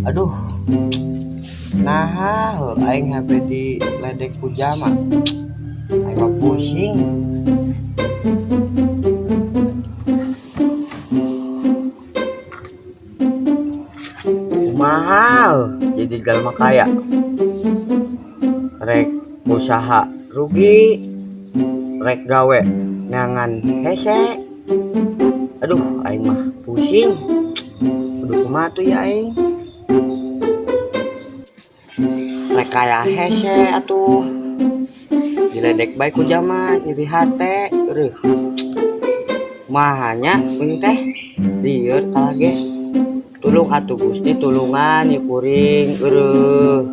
Aduh. Nah, aing HP diledek ku jalma. Aing mah pusing. Kumaha jadi jalma kaya. Rek usaha rugi, rek gawe neangan hese. Aduh, aing mah pusing. Aduh, kumaha tuh ya aing? Rek kaya hese atuh. Diledek bae ku jalma, nyeri hate, eueuh. Kumaha nya uing teh? Lieur kalah ge. Tulung atuh Gusti, tulungan ieu kuring, eueuh.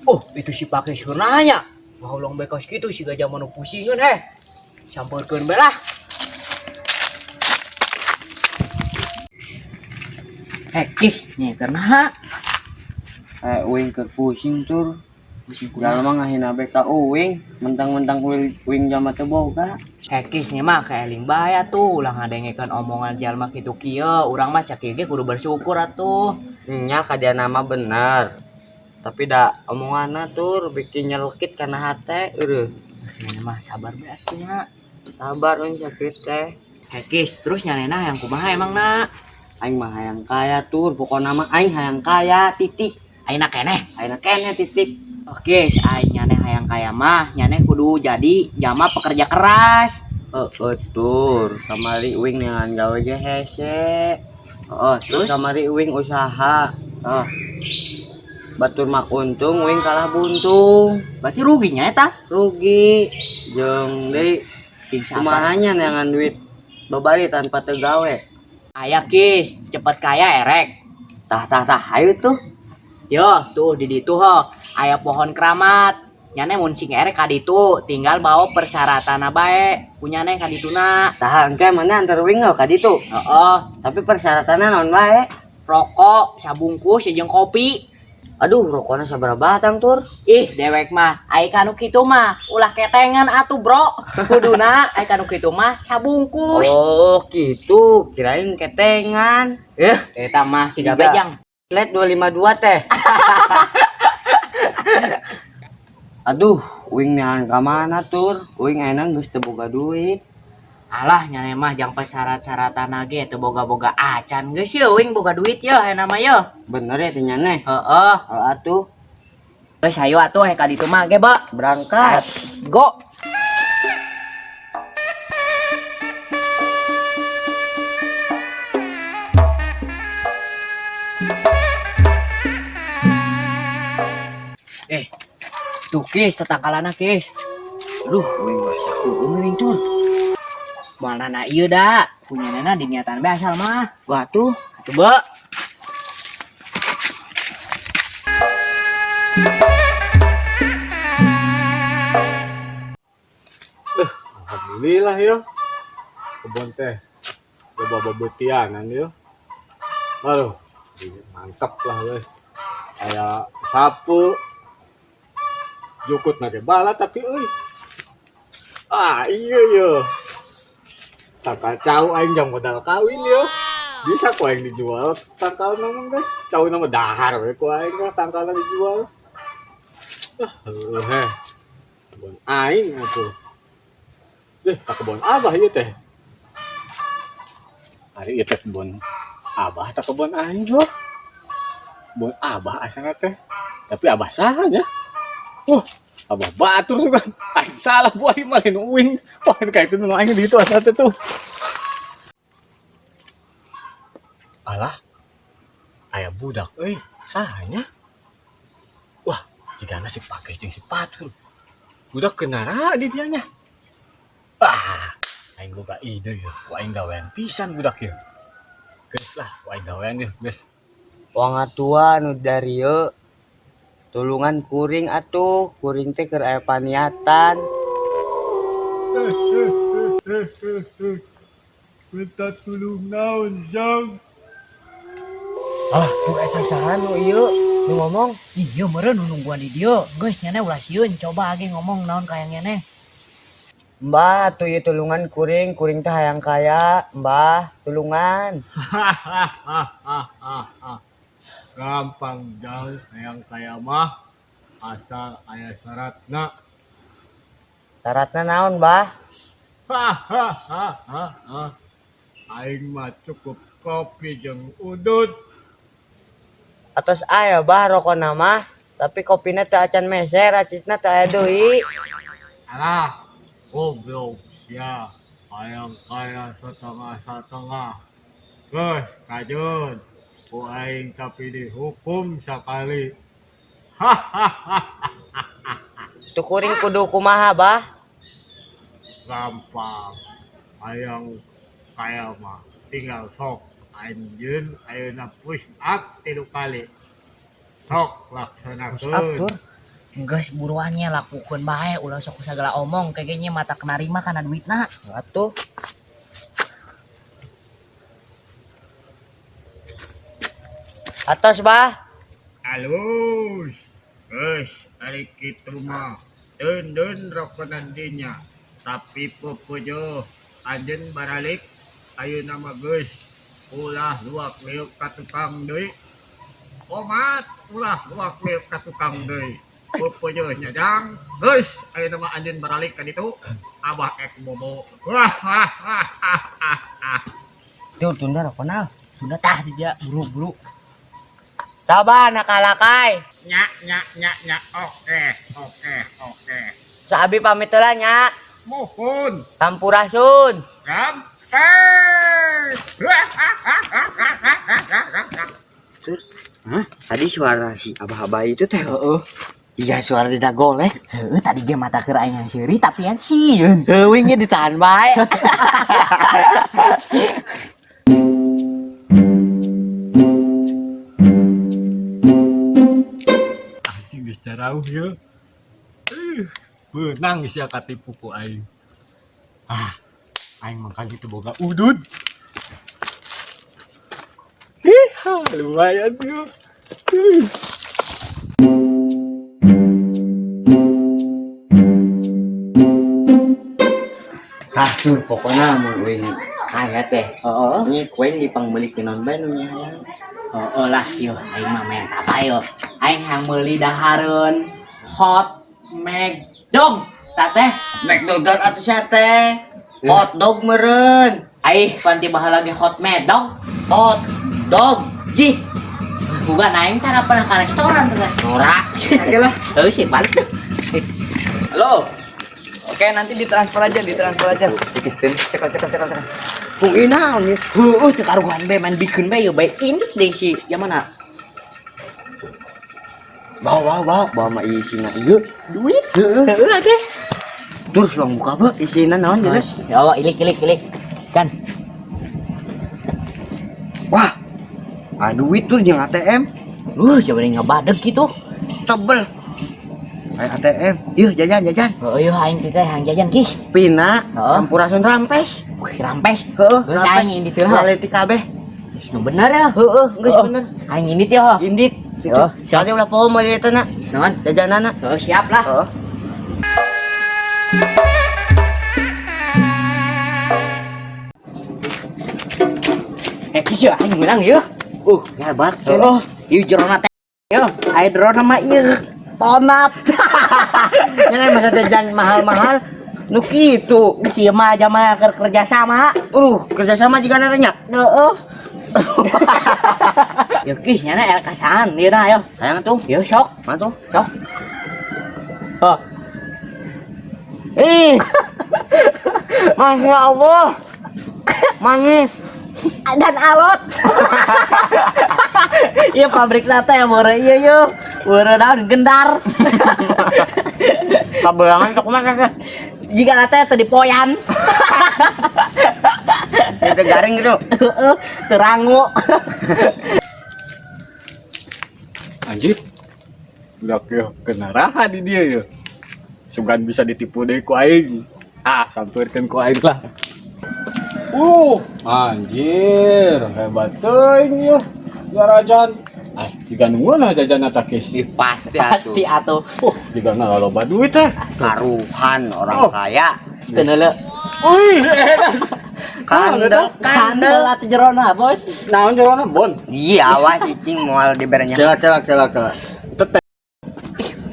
Oh, itu si Pakis keur nanya. Ngahuleng bae kos kitu siga jalma nu pusingeun heh. Sampeurkeun bae lah. Eh, Kis, nya keur naha? Eh, uing keur pusing tur. Jalma ngahina bae ka uing, mentang-mentang uing jalma teu boga. Eh, Kis nya mah kaeling bae atuh, ulah ngadengekeun omongan jalma kitu kieu. Urang mah sakieu ge kudu bersyukur atuh. Nya kadiana mah bener. Tapi da omonganna tur bikin nyelekit kana hate eueuh. Nya mah sabar bae atuh nya. Sabar uing sakit teh. Eh, Kis, terus nyanena hayang kumaha emang na? Aing mah hayang kaya tur, pokona mah aing hayang kaya titik. Ayeuna keneh. Ayeuna keneh titik. Oke, aing nyane hayang kaya mah, nyane kudu jadi jalma pekerja keras. Heeh tur, kamari uing neangan gawe ge hese. Oh, Terus terus? kamari uing usaha. Oh, Batur mah untung, uing kalah buntung. Berarti ruginya eta? Rugi. Jeung deui Sing sabar. Kumaha nya neangan duit babari tanpa teu gawe. Aya Kis, cepet kaya erek. Tah tah tah, hayu tuh. Yo, tuh di ditu ho, aya pohon keramat. Nyane mun sing erek ka ditu, tinggal bawa persyaratanna bae. Punyane ka dituna. Tah engke mana antar uing ka ditu. Heeh. Tapi persyaratanna naon bae? Rokok sabungkus jeung kopi. Aduh, rokokna sabaraha batang tur? Ih, dewek mah, ai kanu kitu mah ulah ketengan atuh, Bro. Kuduna ai kanu kitu mah sabungkus. Oh, gitu. Kirain ketengan. Eh, eta mah siga Siga. bejang. Let 252 teh. Aduh, uing neangan ka mana tur? Uing ayeuna geus teu boga duit. Alah, nyane mah jang persyarat-syaratan ge teu boga-boga acan geus ye uing boga duit ye ayeuna mah ye. Bener ya teh nyane? Heeh. Hal atuh. Geus hayu atuh he ka ditu mah ge, Ba. Berangkat. Go. Eh, tuh Kis, tetangkalana Kis. Aduh, uing mah sakueung geuning tur. Moal nana ieu da, punyanana diniatan bae asal mah. Wah tuh. Atuh, Be. Alhamdulillah yo. Kebon teh loba bebetianan yo. Aduh, mantap lah guys. Aya sapu. Jukut nage bala tapi euy. Ah, iya yo. Tangkal cau aing jang modal kawin yo. Bisa ku aing dijual tangkal mah guys. Cau nama dahar we ku aing mah tangkalna dijual. Ah, heueuh heh. Kebon aing atuh. Deh, ka kebon abah ieu teh. Ari ieu teh kebon abah tak kebon aing loh. Kebon abah asalna teh. Tapi abah saha nya? Wah, abah batur suka. Aing salah buah mah lain uing. Wah, kayak itu nu aing di ditu asal teh tuh. Alah, aya budak euy, saha nya? Wah, jigana si Pakis jeung si Patur. Budak kenara di dianya. Ah, aing boga ide ya. Ku aing gawean pisan budak ya. Geus lah, ku aing gawean ya, geus. Wong tua nu darieu tulungan kuring atuh, kuring teh keur aya paniatan. Minta tulung naon, Jang? Alah, nu eta saha nu ieu nu ngomong? Iya meureun nu nungguan di dieu. Geus nyane ulah sieun, coba age ngomong naon ka yang nyane. Mbah, atuh ieu tulungan kuring, kuring teh hayang kaya, Mbah, tulungan. Gampang jang, hayang kaya mah asal aya syaratna. Syaratna naon, Mbah? Hahaha. Aing mah cukup kopi jeung udut. Atos aya, Bah, rokona mah, tapi kopina teu acan meser, acisna teu aya deui. Alah, goblok sia. Hayang kaya setengah-setengah. Geus, kajeun. Ku aing tapi dihukum sakali. Hahaha. Tuh kuring kudu kumaha, Bah? Gampang. Hayang kaya mah tinggal sok anjeun ayeuna push up 3 kali. Sok laksanakeun. Tur. Geus buruannya lakukeun bae, ulah sok sagala omong kayaknya mata kenarima kana duitna. Atuh. Atos, Bah. Alus. Geus ari kitu mah deun rokona dinya. Tapi popojo anjeun baralik ayeuna mah geus ulah luak liuk ka tukang deui. Omat ulah luak liuk ka tukang deui. Popojo nya jang. Geus ayeuna mah anjeun baralik ka ditu. Abah ek bobo. Wah. Tuh tunda rokona. Sudah tah dia buru-buru. Coba nakalakai. Nya nya nya nya, oke oke oke. Sabi pamit heula nya. Mohon. Sampurasun. Rampes. Hah? Tadi suara si abah-abah itu teh. Heeh. Iya, suara tidak golek. Heeh, tadi ge mata keur aing yang seuri tapi yang sieun. Heueuh nya ditahan bae. Anjing geus jarauh ye. Beunang sia katipu ku aing. Ah, aing mangkan kitu boga udud. Ih, lumayan yo. Ah, tur pokona mun uing kaya teh. Heeh. Nyi kueng dipangmeulikeun naon bae nu nya hayang. Heeh lah, yo aing mah menta bae yo. Aing hayang meuli dahareun hot McDog. Tah teh. McDonald atuh sia teh. Hot dog meureun. Aing panti baheula ge hot McDog. Hot dog. Jih, Bukan aing tara pernah ka restoran tuh. norak. Aja lah. Heuh sih balik tuh. Halo. Oke, nanti ditransfer aja, ditransfer aja. Dikistin, cekel cekel cekel cekel. Kung inaon ieu? Heueuh teu karuhan bae main bikeun bae yo bae indit deui si jamana. Bawa bawa bawa bawa mah isina ieu. Duit. Heeh. Heeh teh. Terus long buka bae isina naon jelas. Ya Allah, ilik ilik ilik. Kan. Wah. Ah duit tuh jeung ATM. Coba ngebadeg gitu. Tebel. Kayak ATM. Yeuh jajan jajan. Heueuh yo aing teh hayang jajan kis. Pina Heeh. sampurasun rampes. Wih, rampes. Heeh, Geus aing indit heula. Laleutik kabeh. Geus nu bener ya. Heeh, geus Heeh. bener. Aing indit ya. Indit. Situ. Heeh, siap. Tadi ulah poho meuli eta na. Naon? Jajanana. Heeh, siap lah. Heeh. Kis ya aing menang ya. Hebat Heeh. Ieu jerona teh. Yo, aya drona mah ieu tonat. Ini masa jajan mahal-mahal nu kitu. Geus ieu mah jaman keur kerja sama. Kerja sama juga nanya. Heeh. Yo kis nyana el kasaan ieu na yo. Sayang tuh. Yo sok, Mana tuh? sok. Oh, Ih. Masya Allah. Manis. Dan alot. Iya pabrik nata yang murah iya yo. Murah daun gendar. Kabelangan sok mah kakak. Jika nata tadi poyan. Itu garing gitu. Heeh, terangu. Anjir. Budak yo kena raha di dia yo. Sugan bisa ditipu deui ku aing. Ah, sampeurkeun ku aing lah. Anjir, hebat teuing yo. Jarajan. Ah, jiga nungguan lah jajan atakis. Ih, pasti Pasti atuh. atuh. Jiga na loba duit teh. Karuhan orang Oh. kaya. Teu neuleu. Wih, edas. Kandel, Kandel atuh jerona, Bos. Naon jerona bon? Iya, awas cicing moal diberenya. Kela kela kela kela. Teteh.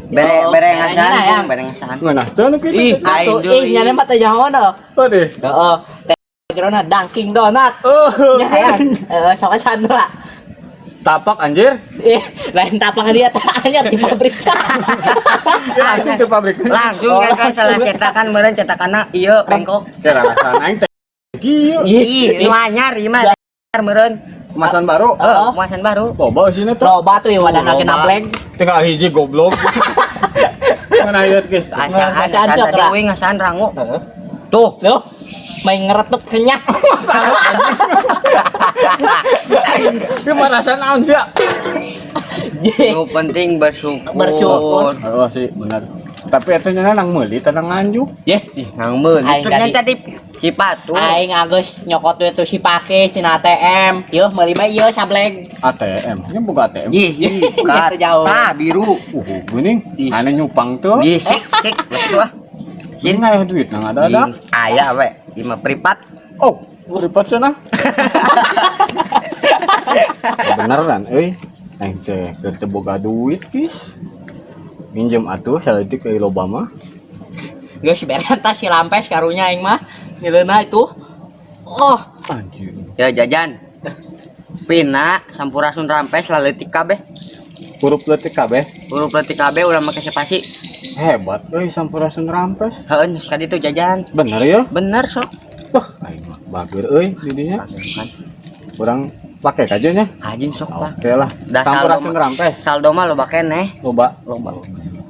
Bere bere Oh, ngasaan, ya. Bung, bere ngasaan. Ngeunah teu nu kitu. Ih, Atuh, aing ih deui. nyane mah teu nyaho no. Oh deh. Heeh. Teh jerona Dunkin Donat. Oh. Nya hayang. Heeh, sok Sandra. Tapak anjir. Ih, lain tapak dia tanya di pabrik. Ya, langsung ke pabrik. Langsung Oh, kan kan salah langsung. cetakan meureun cetakanna ieu bengkok. Kira rasaan aing teh. Kieu. Ih, nu anyar ieu mah anyar meureun. Kemasan baru. Heeh, kemasan baru. Loba eusina tuh. Loba tuh ya wadana Loba. kena blank. Tinggal hiji goblok. Ngeunah ieu guys. Asaan, Ngasaan asaan sok, tadi Ra. uing ngasaan rangu. Tuh. Loh, main ngeretup kenyang. Ieu mah rasa naon sih? Nu penting bersyukur. Bersyukur. Oh sih benar. Tapi eta nya nang meuli teh nang nganjuk. Ye, Ih, nang meuli. Aing Ternyata tadi. tadi Cipatu. Aing agus nyokot we tuh si Pakis tina ATM. Yeuh meuli mah ieu sableng. ATM. Nya boga ATM. Ih, ih, Gitu jauh. Tah, biru. Geuning. Ane nyupang tuh. Ih, sik, sik, betul ah. Sini aya duit nang ada-ada. Ih, aya we, ieu mah privat. Oh, privat cenah. Beneran euy. Aing teh keur teu boga duit, Kis. Minjem atuh saleutik ke loba mah. Geus beres tas si lampes karunya aing mah. Ngileuna itu. Oh, Anjir. Ya jajan. Pina sampurasun rampes laleutik kabeh. Huruf leutik kabeh. Huruf leutik kabeh ulah make spasi. Hebat euy sampurasun rampes. Heeh, geus ka ditu jajan. Bener ya? Bener sok. Wah, aing mah bager euy di dinya. Kan Urang pake kaje nya. kajin sok lah. Oke lah. Dah Sampurasun saldo mah- rampes. Saldo mah loba keneh. Loba. Loba.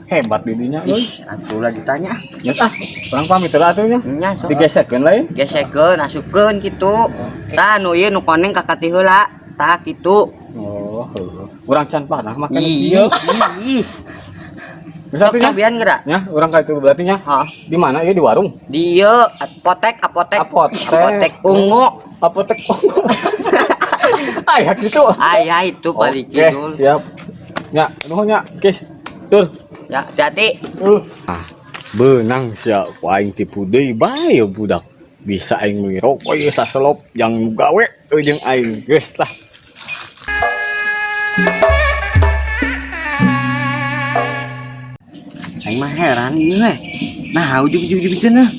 Hebat di dinya euy. Ih, atuh lah ditanya. Nya ah, urang pamit heula atuh nya. Nya sok. Digesekkeun lain. Gesekeun, asupkeun kitu. Tah nu ieu nu koneng kakati heula. Tah kitu. Oh, heuh. Urang can panah make nu Ih, kieu. ih. Bisa Sok atuh nya? kabian geura. Nya, urang ka itu berarti nya. Hah. Di mana ieu di warung? Di ieu apotek, apotek. Apotek. Apotek ungu. Apotek. Aya kitu. Aya itu balik Oke, kidul. siap. Nya, nuhun nya, Kis. Tur. Ya, hati-hati. Ah, beunang sia ku aing tipu deui bae ya budak. Bisa aing meuli rokok ieu saselop yang nu gawe euy jeung aing geus lah. Aing mah heran ieu we. Nah, ujug-ujug teh nah.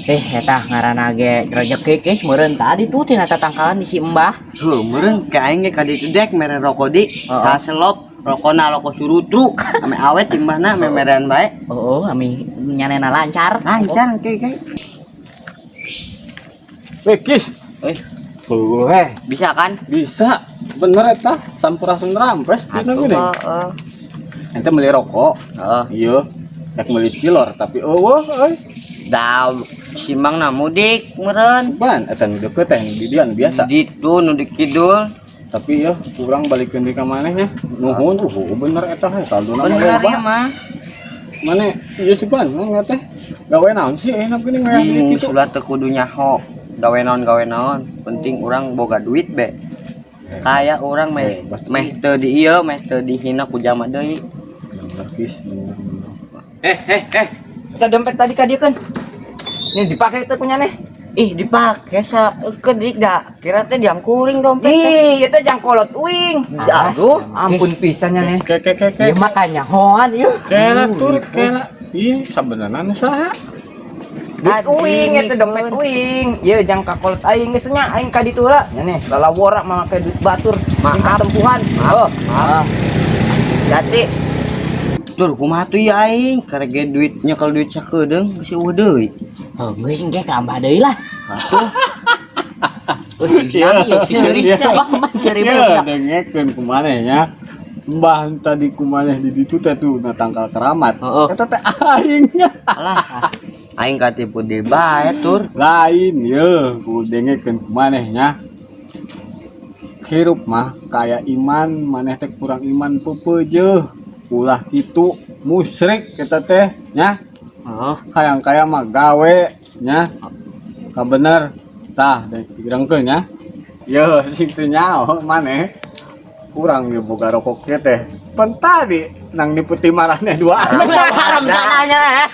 eh eta ngaranna ge rejeki geus meureun tadi tuh tina tatangkalan di si Embah. Heuh, meureun ka aing ge ka ditu dek mere rokok di saselop rokona rokok surutru ame awet timbahna ame merean bae. Oh, ami nyanena lancar. Lancar ke ke. Weh, Kis. Eh, Heuh, heh. bisa kan? Bisa. Bener eta sampurasun rampes pina Atuh, geuning. heeh. Ente meuli rokok. Heeh. Iya. Rek meuli cilor tapi eueuh euy. Da simang na mudik meureun. Ban eta nu deukeut teh nu di dieu nu biasa. Ditu nu di kidul. Tapi ya kurang balikeun deui ka maneh nya. Nuhun, bener eta heh saldona mah Bener loba. ya mah. Mane ieu sugan mah teh. Gawe naon sih enak geuning ngayah duit Bingung gitu. sulah teu kudu nyaho. Gawe naon gawe naon. Penting urang boga duit be. Kayak urang meh Hebat. meh teu di ieu meh teu dihina ku jama deui. Bener Kis, bener. Bener. Eh. Kita dompet tadi ka dieu kan. Nih dipakai teh punya nih. Ih dipake sa kedik da kira teh diangkuring dompet teh. Ih, eta jang kolot uing. Aduh, Ampun pisannya nih. Ke ke ke ke. Ieu mah kanyahoan ieu. Kela tur kela. Ih, sabenerna nu saha? Duit uing eta dompet uing. Ieu jang ka kolot aing geus nya aing ka ditu heula. Nya nih, lalawora make duit batur. Maaf. Jeung katempuhan. Oh, Maaf. Jati. Tur kumaha tuh ya aing karek ge duit nyekel duit sakedeung geus eueuh deui. Oh, geus engke ka Mbah deui lah. Atuh, Iya, si Suri Iya. siapa mencuri Ya, budak. dengekeun kumaneh nya. Mbah tadi kumaneh di ditu teh tuh na tangkal keramat. Heeh. Eta teh aing nya. Alah. Aing katipu deui bae tur. Lain ye, ku dengekeun kumaneh nya. Hirup mah kaya iman, maneh teh kurang iman peupeujeuh. Ulah kitu musyrik eta teh nya. Heeh. Hayang kaya mah gawe nya. Kabener tah digirengkeun nya. Ye, sing teu nyaho maneh. Kurang ye boga rokok ge teh. Pen tadi nang niputi marahnya dua. Haram salahnya.